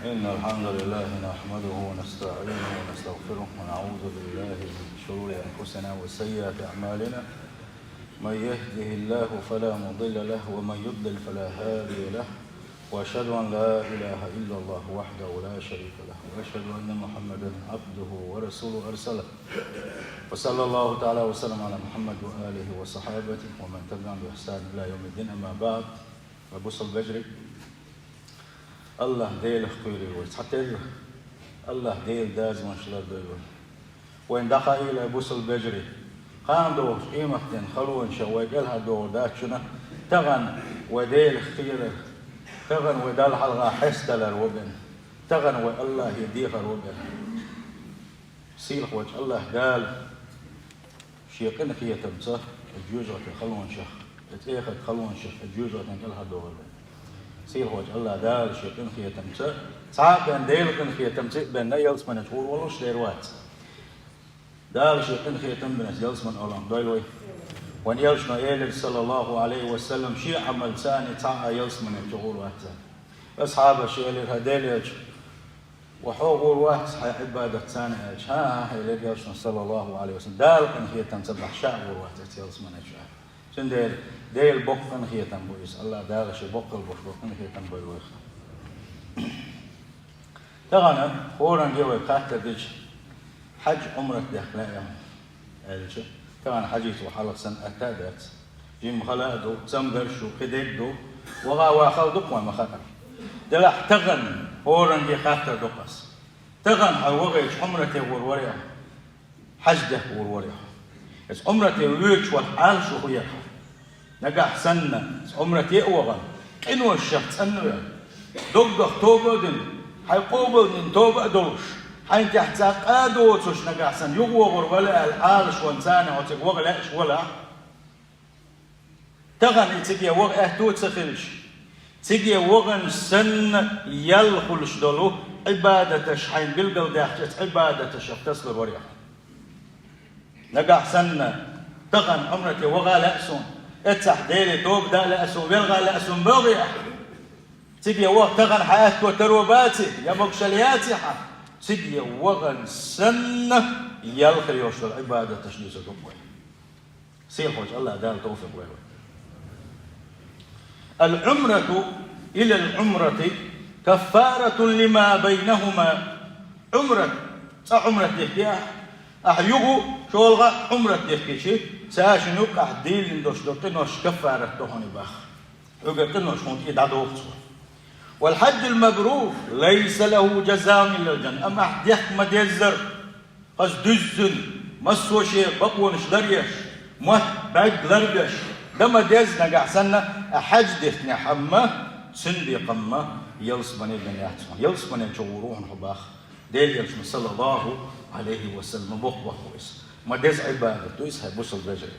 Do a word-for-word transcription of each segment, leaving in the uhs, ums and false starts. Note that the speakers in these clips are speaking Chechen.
إن الحمد لله نحمده ونستعينه ونستغفره ونعوذ بالله من شرور أنفسنا وسيئات أعمالنا. من يهده الله فلا مضل له ومن يضلل فلا هادي له. وأشهد أن لا إله إلا الله وحده لا شريك له وأشهد أن محمدا عبده ورسوله أرسله. وصلى الله تعالى وسلم على محمد وآله وصحابته ومن تبعهم بإحسان إلى يوم الدين. أما بعد. Вай бусалба вежарий, АллахӀ Делах кхоьрий вай, цхьатерра АллахӀ Делан дазамаш лардойла вай. Вайна дӀахаийла, вай бусалба вежарий, кхана догӀучу къематдийнан халонех вай кӀелхьардохур дац шуна, тахана вай Делах кхерар, тахана вай Далла хьалха хьесталар ву бен, тахана вай АллахӀе дехар ву бен. Сийлахь волчу АллахӀ Дала Шен къинхетамца и жоьжахатин халонех, и тӀехьа халонех, и жоьжахатин кӀелхьардохур вай. Сийлахь волчу АллахӀ Дала Шен къинхетамца, цхьа а бен Делан къинхетамца а бен ялсаманечу гӀур волуш дер вац. Дала Шен къинхетам бина ялсаманин олахь дойла вай. Вайн элчано элира, саллаллахӀу Ӏалайхи ва саллам, шен Ӏамалца цхьа а ялсаманечу гӀур вац. Асхьабаша элира: «ХӀай Делан элча, ва хьо гӀур вац хьайн Ӏибадатца?» аьлча, «ХӀан-хӀа», элира элчано, саллаллахӀу Ӏалайхи ва саллам, «Дала къинхетамца бахьа ша а гӀур вац оцу ялсаманечу». Цундела Делан боккха къинхетам бу иза. АллахӀ Дала Шен боккхал болуш болу къинхетам бойла вайх. Тахана хӀоранге вай хаттар дича, хьаьж, Ӏумрат дехна лаьа аьлча, тахана хьаьжцӀа вай хьалха санна атта а дац. Жимма хала а ду, цамгарш ду, кхидерг ду, ваха а вахал ду-кх вайн ма-хаъара. Делахь тахана хӀоранге хаттар до-кх ас: тахана хьо вахийтча Ӏумрате гӀур варий хьо, хьаьж дехка гӀур варий хьо? Иза Ӏумрате воьдуш валахь, Ӏалашо хӀун яра хьан? Нагахь санна, иза Ӏумрате а вахана, къиношех цӀанвелла, доггах тоба а дина, хьайн къобалдина тоба а долуш, хьайна тӀехь цхьа къа а доцуш, нагахь санна юхавогӀур вара аьлла, Ӏалашонца хьо цига ваха лаьаш валахь, тахана и цига ваха аьтто а ца хилча, цига вахана санна ял хуьлуш долу Ӏибадаташ хьайна билгалдаьккхича, оцу Ӏибадаташах тасалур варий хьо? Нагахь санна, тахана Ӏумрате ваха а лаьа суна, эццахь Деле тоба дан а лаьа суна, велха а лаьа суна бохий ахь? Цига ваха тахана хьан аьтто таро баций, я могушалла яций хьан? Цига вахана санна ял хир йолуш долу Ӏибадаташ дуьйцур ду-кх вай. Сийлахь волчу АллахӀ Дала тавфикъ лойла вай. «Ал-Ӏумрату илал-Ӏумрати каффаратун лима байнахума». Ӏумрат, цкъа Ӏумрат дихкича, ахь юха шолгӀа Ӏумрат дихкича, цаьршинна юккъехь дийлина долуш долу къинош каффарат до хьуна боху. Хьоьгара къинош хьуна тӀе дӀадоху цо. «Вал-хьаджул-мабрур лайса лаху жазаун иллал-жанна». Амма ахь дехка ма-деззара, хаза дуьззина, массо а шен бакъонаш ларъеш, мотт бӀаьрг ларбеш, дан ма-дезза, нагахь санна, ахь хьаьж дихкинехь-м, цуьнан бекхам-м ялсамане бен яц хьуна. Ялсаманен чу гӀур ву хьуна хьо боху Делан элчано, саллаллахӀу Ӏалайхи ва саллам, боккха боху иза. Ма-дезза Ӏибадат ду иза, хӀай бусалба вежарий.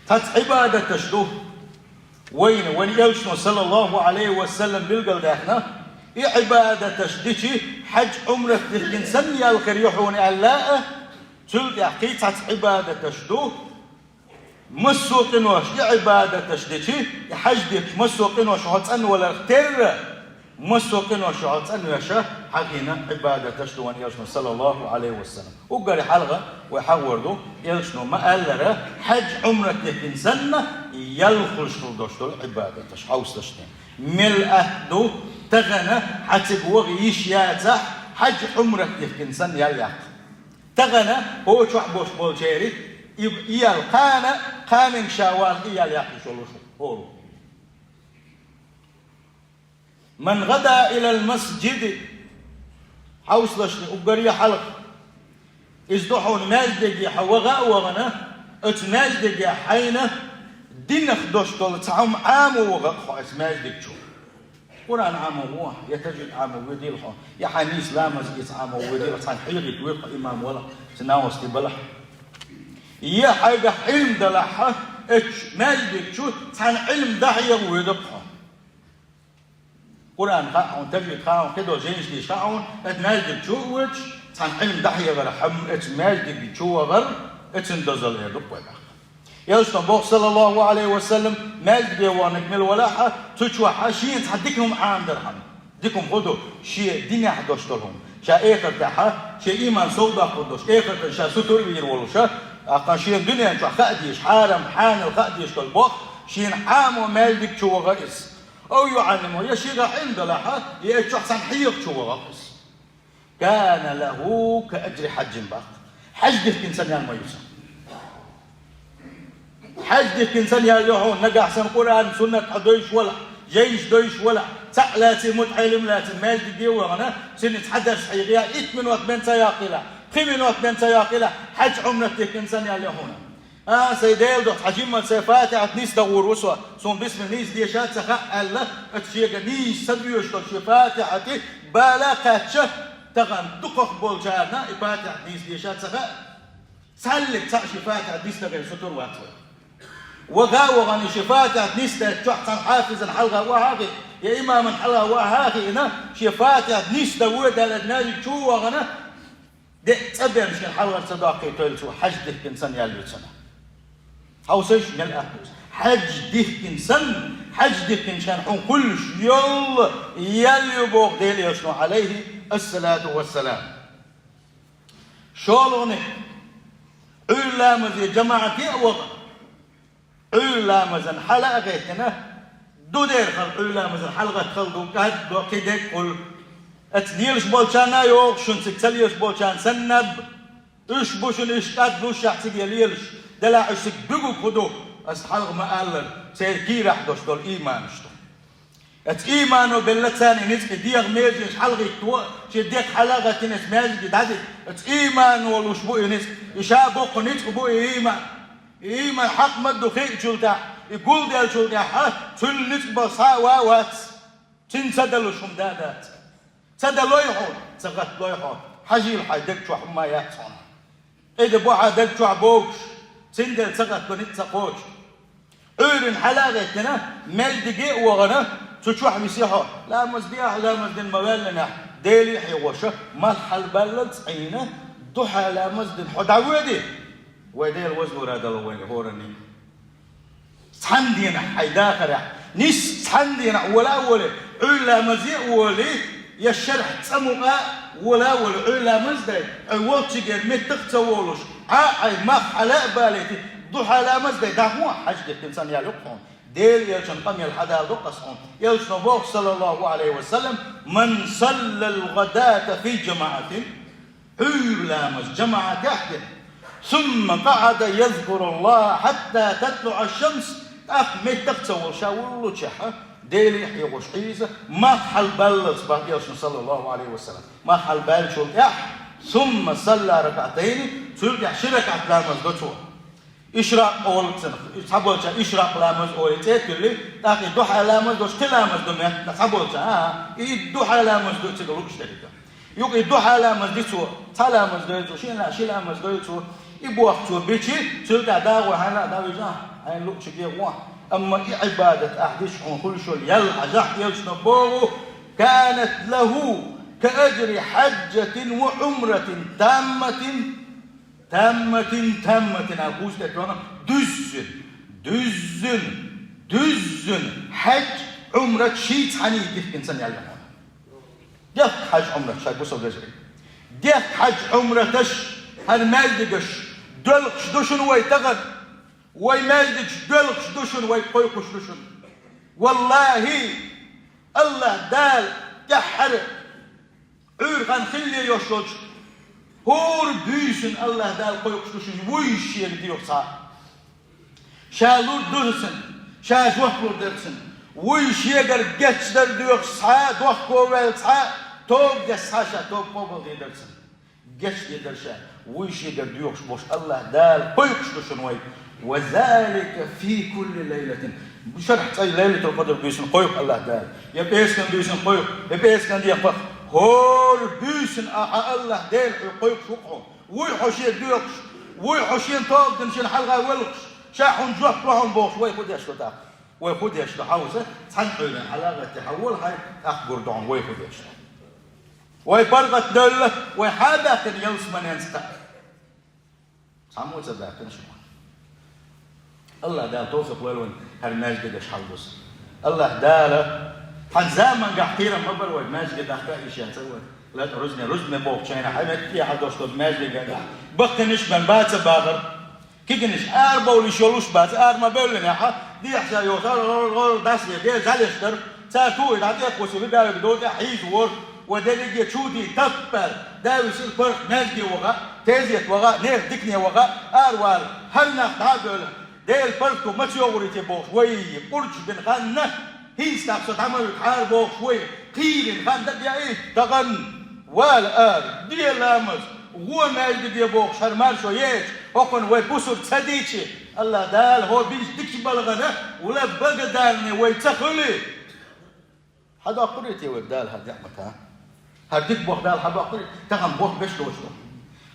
Цхьацца Ӏибадаташ ду вайна, вайн элчано, саллаллахӀу Ӏалайхи ва саллам, билгалдаьккхина, и Ӏибадаташ дича, хьаьж, Ӏумрат дихкина санна ял хир ю хьуна аьлла а, цул тӀаьхьа кхин цхьацца Ӏибадаташ ду, массо а къинош, и Ӏибадаташ дича, и хьаьж дича массо а къинош хьо цӀанваларх терра, массо а къинош хьо цӀанвеш хьахийна Ӏибадаташ ду вайн элчано, саллаллахӀу Ӏалайхи ва саллам. Уггаре хьалха вай хьахор ду, элчано ма-аллара, хьаьж, Ӏумрат дихкина санна, ял хуьлуш хила долуш долу Ӏибадаташ хьовсалаш ден. Мел атта ду тахана хьан цига ваха йиш яцахь, хьаьж, Ӏумрат дихкина санна ял яккха. Тахана хӀокху чохь болуш болчеран и, и ял кхана, кханенга ша вала и ял яккха йиш йолуш хӀора. «Ман гӀада илал масджиди», хьовсалаш ден уггаре хьалха. Иза ду хьуна маьждиге хьо ваха а вахана, оцу маьждиге хьайна динах долуш долу цхьа хӀума Ӏамо ваха-кх хьо оцу маьждиг чу. Къуръан Ӏамо вахахь, я тажвид Ӏамо воьдийла хьо, я хьайн нийса ламаз эца Ӏамо воьдийла, цхьаьна хьехийта воьду хьо имам валахь, цуьнан новкъостий балахь. Я хьайгахь Ӏилма далахь, оцу маьждиг чу цхьаьна Ӏилма дӀахьеха воьду-кх хьо. Къуръан хаьа хьуна, тажвид хаьа хьуна, кхидолу жайнаш дийша хаьа хьуна, оцу маьждиг чу а воьдуш, цхьаьна Ӏилма дӀахьехарх хьан оцу маьждиг чу вахар, оцунна дозалла эр ду-кх вай боху. Элчано боху, саллаллахӀу Ӏалайхи ва саллам, маьждиге ваханарг мила валахь а, цу чохь а шена цхьа дика хӀума Ӏамадархьама. Дика хӀума ду, шен динехь долуш долу хӀума. Ша эхартахь, шен ийман сов доккхур долуш, эхартахь ша сутур вийр волуш, тӀаккха шен дуьнен чохь хаа дезаш, хьарам, хьанал хаа дезаш долу боху, шена хьамо маьждиг чу ваха иза. Ау юӀаллиму, я шегахь Ӏилма далахь, я эцу чохь цхьана хьехачу ваха иза. Кана лаху ка аджри хьаджин бакъ. Хьаьж дихкина санна ял ма ю цунна. Хьаьж дихкина санна ял ю хьуна, нагахь санна Къуръан, суннат хьо дойуш валахь, жайнаш дойуш валахь, цхьаъ лаций, мутаӀеллим лаций, маьждиге а вахана, цуьнан цхьа дарс хьехийла, итт минот бен ца яккхийла, пхи минот бен ца яккхийла, хьаьж, Ӏумрат дихкина санна ял ю хьуна. А, сайн Дела духьа, хьан жимма сайн Фатихьат нийса дан гӀур ву со, суна бисмилла нийса деша а ца хаьа аьлла, оцу шега нийса ца доьшуш долу шен Фатихьат бала кхаьчча, тахана дукхах болчарна и Фатихьат нийса деша а ца хаьа, цхьаьллиг цхьаъ шен Фатихьат нийса дагӀе сутур вац вай. Ваха а вахана, и шен Фатихьат нийса даьллачохь цхьана хьафизан хьалха охьа а хиъна, я имаман хьалха охьа а хиъна, шен Фатихьат нийса дан вуй а даьлла, маьждиг чу а вахана, де а цӀа бен шен хьалхара ца доккхийтойла цо, хьаьж дихкина санна ял ю цунна. Хьовсийша, мел атта ву иза. Хьаьж дихкина санна, хьаьж дихкина шен хьуна хуьлуш йолу ял ю боху Делан Элчано, Ӏалайхи ассалату вассалам. ШолгӀаниг, Ӏуьйра ламазе жамаӀате а ваха, Ӏуьйра ламазан хьала а гӀеттина, ду дера хала Ӏуьйра ламазан хьалагӀатта хала ду, кӀад до, кхин дерг хуьлу. Оцу лелаш болчарна а йогӀуш шуна цига, ца лелаш болчарна санна наб. Уьш бу шуна уьш кӀад луш, ахь цига лелаш, делахь уьш цига буьгург хӀун ду, аса хьалха ма-аллара, церан кийрахь долуш долу ийманаш ду. Оцу иймано белла царна и ницкъ, и дегӀан меженаш хьалагӀитто, шен дегӀ хьала а гӀаттина, оцу маьждиге дӀадита, оцу иймано луш бу и ницкъ, и ша боккха ницкъ бу и ийман. И ийман хьакъ ма-дду хиъначул тӀаьхьа, и гулделлачул тӀаьхьа, цуьнан ницкъ бан схьа а ван вац. Цуьнан ца далуш хӀума да а дац. Ца далой хьуна, ца гӀатталой хьо, хьажийла хьайн даг чохь хӀума яц хьуна. Къида бу хьан даг чохь богуш, цундела ца гӀатто ницкъ ца кхочу. Ӏуьйранна хьала а гӀеттина, маьждиге а вахана, цу чохь висе хьо, ламаз дехьа, ламаз дина ма-ваьллинехь, Деле а хьехоша, малх хьалабаллалц Ӏийна, духьа ламаз дина хьо дӀавоьди. Вай Дела вазнора дала вайна хӀоранна. Цхьана дийнахь хьайн дахарехь, нийсса цхьана дийнахь вола а волий, Ӏуьйра ламазе а волий, я шарахь цӀа мукъа а вола а волий, Ӏуьйра ламаз дай, хьо волчигера меттах а ца волуш, Ӏа а Ӏай, малх хьала а балийти, духьа ламаз дай, дӀахо хьаьж дихкина санна ял ю-кх хьуна. Делан Элчан къамел хьадала ду-кх аса хьуна. Элчано боху, саллаллаху Ӏалайхи ва саллам: «Ман саллал гӀадата фи жамаӀатин». Ӏуьйра ламаз жамаӀатехь дина. «Сумма къаӀада язкуруллаха хьатта татлуӀа шамс». ТӀаккха меттах а ца волуш, ша вуллучехь, Деле а хьехош Ӏийза, малх хьалабаллалц боху Элчано, саллаллаху Ӏалайхи ва саллам. Малх хьалабаьллачул тӀаьхьа, «сумма салла ракаӀатайни», цул тӀаьхьа ши ракаӀат ламаз до цо. Ишракъ олу цунах, цхьаболчара ишракъ ламаз олий цӀе а туьллий, тӀаккха и духьа ламаз долуш кхин ламаз до моьтту цхьаболчара, а, и духьа ламаз ду цига лууш дерг ду. Юкъа и духьа ламаз ди цо, цхьа ламаз дой цо, шен лаьа ши ламаз дой цо, и боху цо бичи, цуьнан тӀехь дагӀо хьайна а дӀавижа, хьайна луучу гегӀо. Амма и Ӏибадат ахь дича хьуна хуьлуш йолу ял хьажахь, Элчано боху: «Канат лаху ка аджри хьаджатин ва Ӏумратин тамматин». Тамматин, тамматин, аьлла, кхуза тӀе тоьхна, дуьззина, дуьззина, дуьззина хьаьж, Ӏумрат ший цхьаьний дихкина санна ял ю хьуна. Дехка хьаьж, Ӏумрат шайн бусалба вежарий. Дехка хьаьж, Ӏумраташ, хӀара маьждигаш доьлхуш ду шуна вай тахана. Вай маьждигаш доьлхуш ду шуна, вай кхойкхуш ду шуна. Валлахи, АллахӀ Дала тӀаьххьара Ӏуьйра хан хилла йолуш йолчу хӀора буьйсанна АллахӀ Дала кхойкхуш ду шуна, вуй шега доьху цхьа. Ша лур ду цунна, ша жоп лур дара цунна. Вуй шегара гечдар доьхуш цхьа, дохко ваьлла цхьа, тоба деш цхьа, ша тоба къобалдийр дара цунна. Гечдийр дара ша, вуй шегара доьхуш болуш АллахӀ Дала кхойкхуш ду шуна вай. «Ва залика фи кулли лайлатин». Шарахь цӀа Лайлатул-Къадр буьйсанна кхойкху АллахӀ Дала. Я пӀераскан буьйсанна кхойкху, я пӀераскан дехьа-пхи. ХӀора буьйсанна ахьа АллахӀ Дела хьоьга кхойкхуш ву-кх хьуна. Вуй хьо шен доьхуш, вуй хьо шена тоба дина шена хьалха велхаш, ша хьуна жоп лохьун бохуш, вай хӀун деш ду тӀаккха? Вай хӀун деш ду хьовса, цхьана Ӏуьйранна хьала а гӀатта хьан вола хьайн, тӀаккха гур ду хьуна, вай хӀун деш ду. Вай паргӀат девлла, вай хьа а баьхкина ялсаманенца кхаъ. Цхьаммо а ца баьхкина шу. АллахӀ Дала товфикъ лойла вайна хӀара маьждигаш хьалдуза. АллахӀ Дала Цхьан заманчохь кхерам ма бара вай, маьждиге дахка а йиш яцара вай. Лакха рузне, рузне бохучу хенахь, хьан метте хьан дош долу маьждигехь баккхийнаш бен баца бахара. Кегийнаш арабовлуш йолуш бац, ара ма бевллинехь, дехьа ша йоцу, гӀор-гӀор-гӀор дӀасаде, деза жӀалеш дара. Цара туй дӀа тӀекхуссий, баьвиг доцу тӀехь хьийза вора, ва дерриге чу дий таппар, Дала висира паргӀат маьждиге ваха, тезет ваха, нехан дикане ваха, аравала, хӀара нах дӀа а бевлла, Делан паргӀато маца йогӀур ю те бохуш, вай, къурдаш бина ханна, хӀинца тӀаккха со дӀа ма вуьгу хьара бохуш, вай, кхийрина хан дага яий, тахана вала ара, де ламаз, гӀо маьждиге бохуш, хӀара маршо еача, хӀокхунна вай бусург ца дийчи, АллахӀ Дала хӀо бинчу дикачу балхана вала багадаллане вай ца хуьлий. Хьадоккхур ю те вайга Дала хӀара ниӀмат? ХӀара дика боху Дала хьадоккхур ю? Тахана боху беш доцуш ду.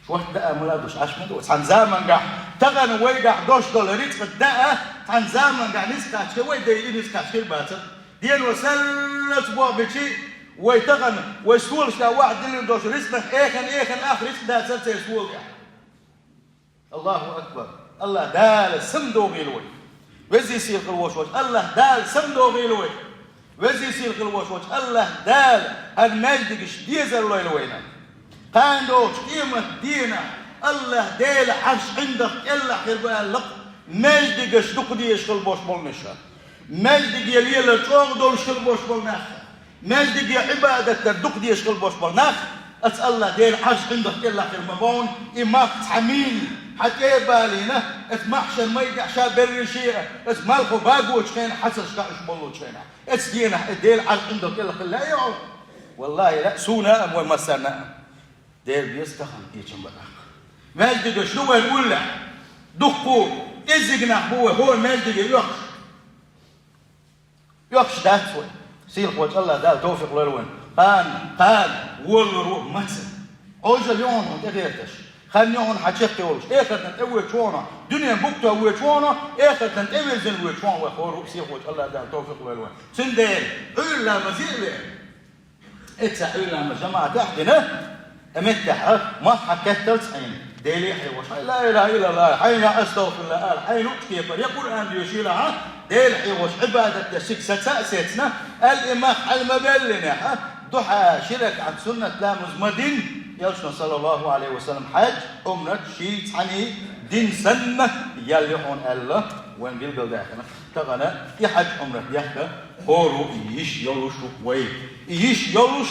Шорта даа ма ладуш, Ӏаш ма ду. Цхьана заманчохь тахана вайгахь дош долу рицкъа даа, цхьана заманчохь ницкъ кхаччалц вай дай и ницкъ кхаччалц хир бацара. Дено сарралц боху бичи, вай тахана, вай столаш тӀехь ваьхьа диллина долчу рицкъанах эхан-эхан ах рицкъ дацара церан стола тӀехь. АллахӀу акбар! АллахӀ Дала самадохийла вай! Везий сийлахь волуш волчу АллахӀ Дала самадохийла вай! Везий сийлахь волуш волчу АллахӀ Дала хӀара маьждигаш дезар лойла вайна! Кхана догӀучу къемат дийнахь АллахӀ Делан Ӏарш ӀиндагӀ кӀелахь хир бу аьлла, маьждигаш дукха дезаш хила болуш болу миша. Маьждиге лелар чӀогӀа долуш хила болуш болу нах, маьждиге Ӏибадат дар дукха дезаш хила болуш болу нах, аса АллахӀ Делан Ӏарш ӀиндагӀ кӀелахь хир ма боху, и мах цхьа мийна хьан тӀе а балийна, аса маьхьшар майдехь ша берриш а, аса малхо багочу хенахь хьан ца шкаьуш боллучу хенахь. Аса денахь и Делан Ӏарш ӀиндагӀ кӀелахь хила лаьий хьуна? ВаллахӀи, лаьа, суна а, вай массарна а. Дера беза тахана кечам бан даккха. Маьждигаш ду вайн уллехь. Дуккха, кӀеззиг нах бу вай хӀора маьждиге оьхуш. Оьхуш дац вай. Сийлахь волчу АллахӀ Дала тавфикъ лойла вайн. Кхана, кхана, воллур ву маца. Ӏожалла ю хьуна тӀегӀерташ. Хан ю хьуна хьан чекхйолуш. Эхартан тӀе воьдуш ву хьуна. Дуьнен букъ тоьхна воьдуш ву хьуна. Эхартан тӀе вирзина воьдуш ву хьуна вай хӀора ву. Сийлахь волчу АллахӀ Дала тавфикъ лойла вайн. Цундела, Ӏуьйра ламазе а вер. Эццахь Ӏуьйра ламаз жамаӀатехь а дина, и меттехь а, мах хьан кхетталц Ӏийна, Деле хьехош, хьайн ла илаха иллаллахӀ, хьайна астагӀфируллахӀ ала, хьайн луъучу кепара, я Къуръан доьшийла хьан, Дела хьехош, Ӏибадат деш цига саца а сецна, аьлла и мах хьала ма беллинехь а, дуьхьа ши ракаӀат суннат ламаз ма дин, Элчано, саллаллахӀу Ӏалайхи ва саллам, хьаьж, Ӏумрат ший цхьаьний дин санна, ял ю хьуна аьлла, вайн билгалдаьккхина. Тахана и хьаьж Ӏумрат дехка хӀора ву и йиш йолуш ву вай. И йиш йолуш,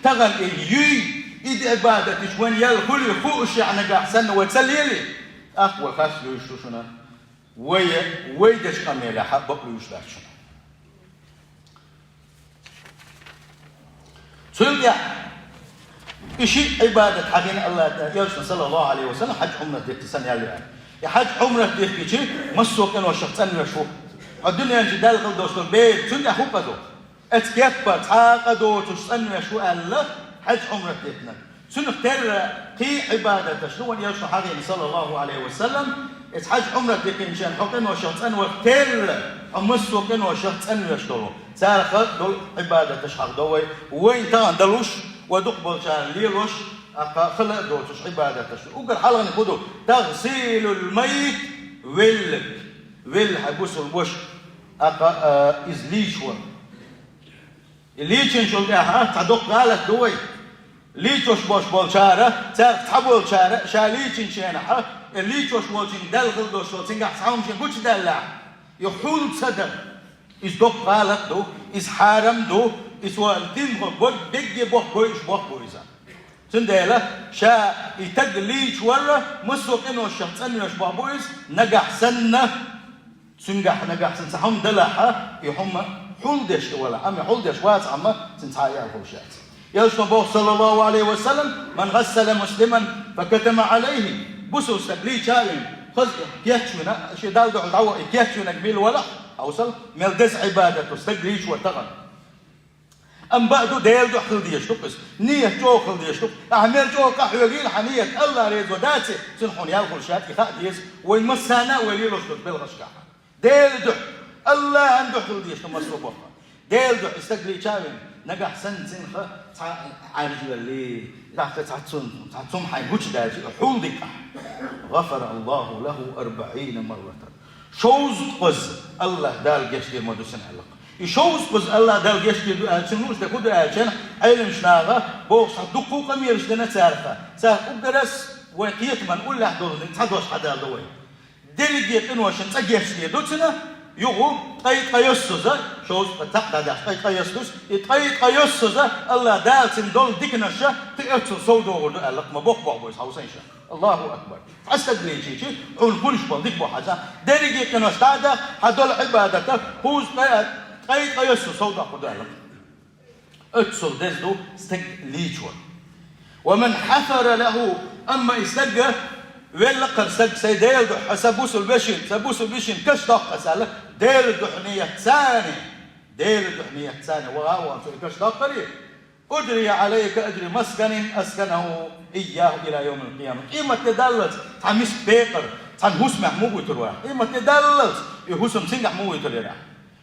тахана и юй, и Ӏибадаташ вайн ял хуьлий хууш яхь нагахь санна вай ца лелий, тӀаккха вай хас луьйш ду шуна. Вай, вай дечу къамелехь а бакъ луьйш дац шуна. Цул тӀаьхьа и шиъ Ӏибадат хьахийна АллахӀ Дала, Элчано, саллаллахӀу Ӏалайхи ва саллам, хьаьж Ӏумрат дитта санна ял ю аьлла. И хьаьж Ӏумрат диттичи массо а къиношах цӀанвеш ву. Хьо дуьнен чу даьлла хила долуш долу бер, цуьнан тӀехь хӀун къа ду? Эцу кеппара цхьа а къа доцуш цӀанвеш ву аьлла, хьаьж Ӏумрат диттинарг. Цуьнах терра кхин а Ӏибадаташ ду, вайн Элчано хьахийна, саллаллахӀу Ӏалайхи ва саллам, эцу хьаьж Ӏумрат дитинчарна хьо къиношах цӀанвар терра, хьо массо а къиношах цӀанвеш долу. Царах долу Ӏибадаташ хьахдо вай, вайн тахана далуш, вай дукхахболчарна лелош, тӀаккха хала а доцуш Ӏибадаташ ду. Уггар хьалханиг хӀун ду? Тагъсилул маййит, веллиг, велла хьайн бусулба ваша, тӀаккха, а, иза лийчавар. И лийчинчул тӀаьхьа цхьа доккха гӀалат ду вай. Лийчош болуш болчара, цаьрца цхьаболчара, ша лийчинчу хенахь, и лийчош волчуьнга даьлла хила долуш долу, цуьнгахь цхьа хӀума шен гучудаьллехь, и хьул ца дан. Иза доккха гӀалат ду, иза хьарам ду, иза ван динхо бо-, бегге боккха бойуш боккха бу иза. Цундела ша и таг лийчавар массо а къиношах цӀанвеш боккха бу иза, нагахь санна, цуьнгахь нагахь санна цхьа хӀума далахь, и хӀума хьул деш и валахь, амма хьул деш вацахь, амма цуьнан цхьа а ял хуьлуш яц. Элчано боху, саллаллахӀу Ӏалайхи ва саллам: «Ман гӀассала муслиман факатама Ӏалайхи». Бусулба стаг лийча а вина, хаза кечвина, шен Далла дуьхьал дӀаваха и кечвинарг мила валахь, хьовсал, мел деза Ӏибадат ду стаг лийчавар тахана. Амма бакъду, Делан дуьхьа хила дезаш ду-кх иза. Ният чӀогӀа хила дезаш ду-кх. Ахьа мел чӀогӀа къахьоьгийла хьан ният, АллахӀ реза ван даций, цуьнан хьуна ял хуьлуш яц, и хаа деза. Вайн массарна а вай лелош долчу белхашкахь. Делан дуьхьа, АллахӀан дуьхьа хила дезаш ду массо а бакъ. Делан дуьхьа и стаг лийча а вина, нагахь санна цуьнан ха цхьа Ӏаьржа веллий, тӀаккха цхьа цун, цхьа цум хьайн гучудаьлча, хьул дикахь. «ГӀафара АллахӀу лахӀу арбаӀина марратан». Шовзткъаза АллахӀ Дала гечдийр ма ду цуьнан аьлла-кх. И шовзткъа кхуза Аллах Дала гечдийр ду аьлча, луш дерг хӀун ду аьлча, Ӏеламнаха бохуш цхьа дуккха а къамелаш дина цаьрга. Цаьрга уггаре а вай кхетаман уллехь долу цхьа дош хьадалдо вай. Дерриге къиношна цӀа гечдийр ду цуьнан, юха ткъе ткъайоьссаза, шовзткъа цхьаъ дӀадаьхьча, ткъе ткъайоьсса ду, и ткъе ткъайоьссаза Аллах Дала цуьнан долу диканаш кхин а оццул сов догӀур ду аьлла, ма боккха боху иза, хьовсийша. Аллаху акбар! Цхьа стаг лийчийча, хьуна хуьлуш болу дика бохьа цхьа. Дерриге къинош дӀа а даьхна, хьан долу Ӏибадат кхузткъе, ткъе ткъайоьсса сов доккхур ду аьлла. Оццул деза ду стаг лийчор. «Ва ман хьафара лаху», амма и стаг, велла кхара стаг, сайн Делан дуьхьа, сан бусулба вешин, сан бусулба вешин каш доккху аса аьлла, Делан дуьхьа нийятца, Делан дуьхьа нийятца ваха а вахана цо и каш доккхура, «уджрия Ӏалайка аджри масканин асканаху ийяху иля йовмил къияма». Къематде даллалц цхьа миска бекъар цхьана хӀусамехь муха вуьтур вара? Къематде даллалц и хӀусам цуьнгахь муха вуьтур яра?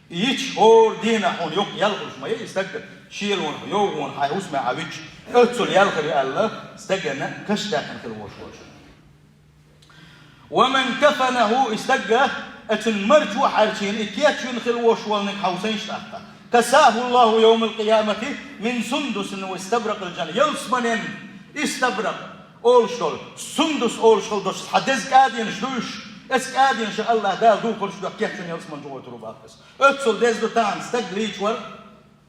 И йича хӀора дийнахь хьуна юкъ ял хуьлуш ма ю и стаг, шелонах, йовгӀонах хьайн хӀусамехь Ӏа вича, оццул ял хир ю аьлла, стагана каш даьккхина хила волуш волчу. «Ва ман кафанаху», и стаг, оцунна марчо хьарчийна, и кечвина хила волуш волниг хьовсийша тӀаккха. «Касаху Аллаху йовмал къиямати мин сундусин ва истабракъил джанна». Ялсаманин истабракъ олуш долу, сундус олуш хила долуш, цхьа деза кӀадинаш ду уьш. Оцу кӀадинаша Аллах Дала духарш дуьхьа кечвина ялсамани чу гӀойтур ву боху иза. Оццул деза ду тахана стаг лийча вара,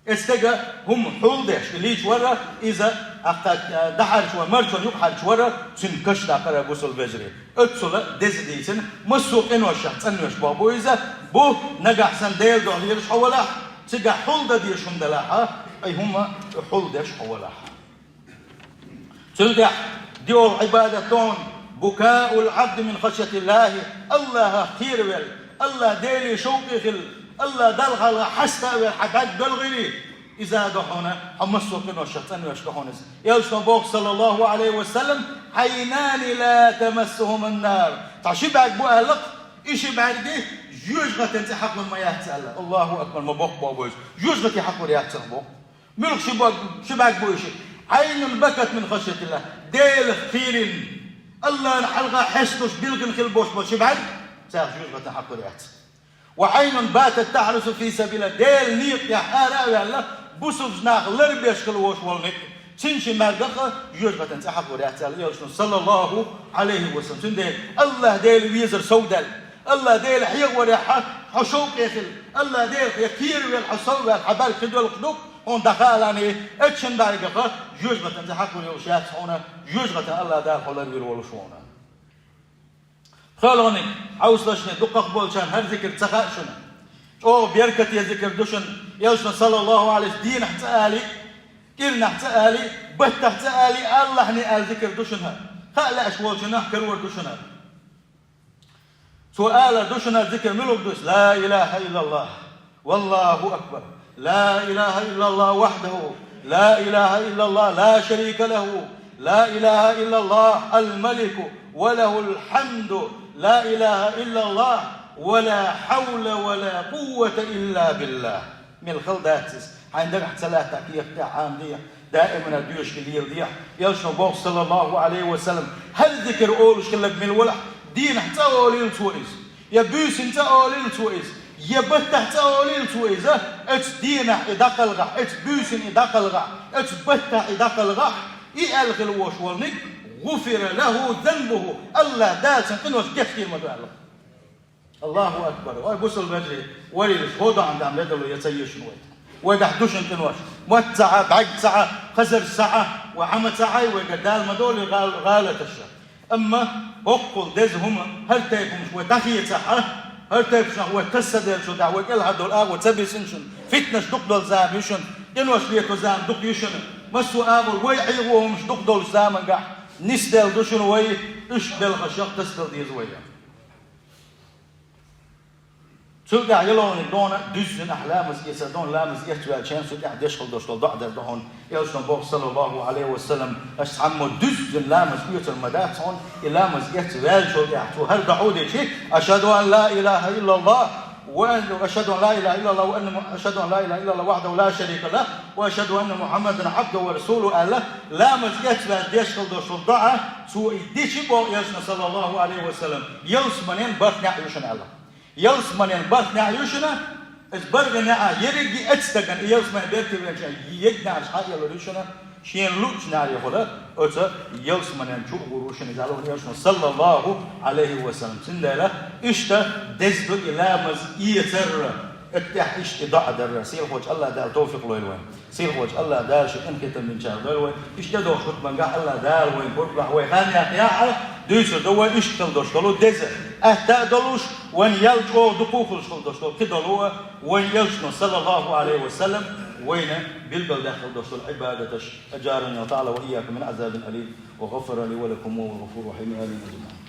и стага хӀума хьулдеш, и лийча вара, иза, ахкха, дӀахьарча вара, марчонна юкъа хьарча вара, цуьнан каш даккхара бусулба вежарий. Оццул деза дийцина, массо а къиношех цӀанвеш боху иза, бу нагахь санна Делан дуьхьа лелаш хьо валахь, цигахь хьулдан дезаш хӀума далахь, и хӀума хьулдеш хьо валахь. Цул тӀаьхьа диъолгӀа Ӏибадат ду хьуна, «букаул Ӏабди мин хашйатиллахи», Аллахах кхеравелла, Аллах Деле шовкъе хилла, Аллах Далла хьалха хьаста а велла, хьан бӀаьрг белхийла, иза ду хьуна, хьо массо а къиношех цӀанвеш ду хьуна иза. Элчано боху, саллаллаху Ӏалайхи ва саллам: «Ӏайнани ла тамассухуман нар». Цхьа ши бӀаьрг бу аьлла-кх, и ши бӀаьрг жоьжахатин цӀе хьакхалур ма яц аьлла. Аллаху акбар, ма боккха боху иза. Жоьжахате хьакхалур яц царах боху. Муьлха ши бӀаьрг, ши бӀаьрг бу и ши? «Ӏайнун бакат мин хашйатиллах». Делах кхийрина, Аллахьан хьалха хьесталуш, билггина хила болуш болу ши бӀаьрг, царах жоьжахатин хьакхалур яц. «Ва Ӏайнун батат тахьрусу фи сабилах». Делан некъа тӀехь ара а ваьлла, бусулба нах ларбеш хила волуш волу некъ, цуьнан ши бӀаьргах а жоьжахатин цӀе хьакхалур яц аьлла Элчано, саллаллаху Ӏалайхи ва саллам. Цундела Аллах Дела везар совдаьлла, Аллах Дела хьехаварехь хьо шовкъе хилла, Аллах Дела хьо кхеравелла, хьо совваьлла, хьан бӀаьрг кхидолуш ду, хьуна дӀакхаллане, оцу шин бӀаьргах а жоьжахатин цӀе хьакхалур йолуш яц хьуна, жоьжахатех Аллах Дала хьо ларвийр волуш ву хьуна. ПхоьалгӀаниг, хьовсалаш, дукхах болчарна хӀара зикр ца хаьа шуна. ЧӀогӀа беркате зикр ду шуна, Элчано, саллаллаху Ӏалайхи, дийнахь цкъа а али, кӀирнахь цкъа а али, баттахь цкъа а али, Аллахьне аьлла зикр ду шуна хӀара. Хаа лаьаш волчунах карор ду шуна хӀара. Цо алар ду шуна зикр муьлха ду: «Ла илаха иллаллах, валлаху акбар. Ла илаха иллаллах вахьдаху, ла илаха иллаллах, ла шарика лаху, ла илаха иллаллах ал-малику, ва лахул хьамду, ла илаха иллаллах, ва ла хьавла ва ла къуввата илла биллах». Мел хала дац иза. Хьайн дагахь ца лаьттахь, кехат тӀехь Ӏамаде, даимана доьшуш леладе. Элчано боху, саллаллаху Ӏалайхи ва саллам, хӀара зикр олуш хилларг мила валахь, дийнахь цкъа олийла цо иза, я буьйсанна цкъа олийла цо иза, я баттахь цкъа олийла цо иза, оцу дийнахь и дӀакхалхахь, оцу буьйсанна и дӀакхалхахь, оцу баттахь и дӀакхалхахь, и аьлла хила волуш волниг, «гӀуфира лаху занбуху», Аллах Дала цуьнан къинош гечдийр ма ду аьлла. Аллаху акбар! Ой, бусулба вежарий, варийлаш, хӀо доӀан дам ледало я ца ешна вай? Вайгахь ду шуна къинош. Мотт ца Ӏа, бӀаьрг ца Ӏа, хазар ца Ӏа, вай Ӏама ца Ӏай, вайгара Дала ма долий гӀал-, гӀалаташ. Амма хӀоккхул деза хӀума, хӀара тайпа хӀумаш вай дӀахецахь, хӀара тайпанах вай тасаделлачул тӀехь вай кӀелхьардолу агӀо ца бисина шуна. Фитнаш дукха долу зама ю шуна, къинош лето зама дукха ю шуна. Массо а агӀор вай хьехаво хӀумаш дукха долчу замангахь нисделла ду шуна вай, уьш белхашах тасадала деза вай. Цул тӀаьхьа ялхолгӀаниг дона дуьззина ахь ламаз эца, дона ламаз эцваьлча, цул тӀаьхьа деш хила долуш долу доӀа дер ду хьуна. Элчано боху, саллаллаху Ӏалайхи ва саллам, аш цхьаммо дуьззина ламаз оьцур ма дац хьуна, и ламаз эцваьллачул тӀаьхьа цо хӀара доӀа дичи: «Ашхаду ан ла илаха иллаллах, ва ан-, ашхаду ан ла илаха иллаллах, ва анна Му-, ашхаду ан ла илаха иллаллах вахьдаху ла шарика лах, ва ашхаду анна Мухьаммадан Ӏабдуху ва расулуху», аьлла, ламаз эцваьлча деш хила долуш долу доӀа цо и дичи, боху Элчано, саллаллаху Ӏалайхи ва саллам, ялсаманин бархӀ неӀ ю шуна аьлла. Ялсаманин бархӀ неӀ ю шуна, Из баргӀа неӀ, еррига а оцу стагана, и ялсамане бертевллача егнарш хьаеллур ю шуна, шена луъучу неӀарехула оцу ялсаманен чу а гӀур ву шуна, иза аьлла вайн Элчано, саллаллаху Ӏалайхи ва саллам. Цундела иштта деза ду и ламаз эцар, оцу тӀехь иштта и доӀа дар. Сийлахьчу АллахӀ Дала тавфикъ лойла вайн. Сийлахьчу АллахӀ Дала шен къинхетам бинчарах дойла вай. Иштта дохуш хӀуттамангахь АллахӀ Дала вайн пурба лахь вай хан яккха яхьа, дуьйцур ду вай иштта хила долуш долу деза. Атта а долуш, вайн ял чӀогӀа дукха хуьлуш хила долуш долу кхин долу а, вайн Элчано, саллаллаху Ӏалайхи ва саллам, вайна билгалдаьккхина долуш долу Ӏибадаташ. أجارني الله تعالى وإياكم من عذاب أليم، وغفر لي ولكم، وهو الغفور الرحيم. آمين.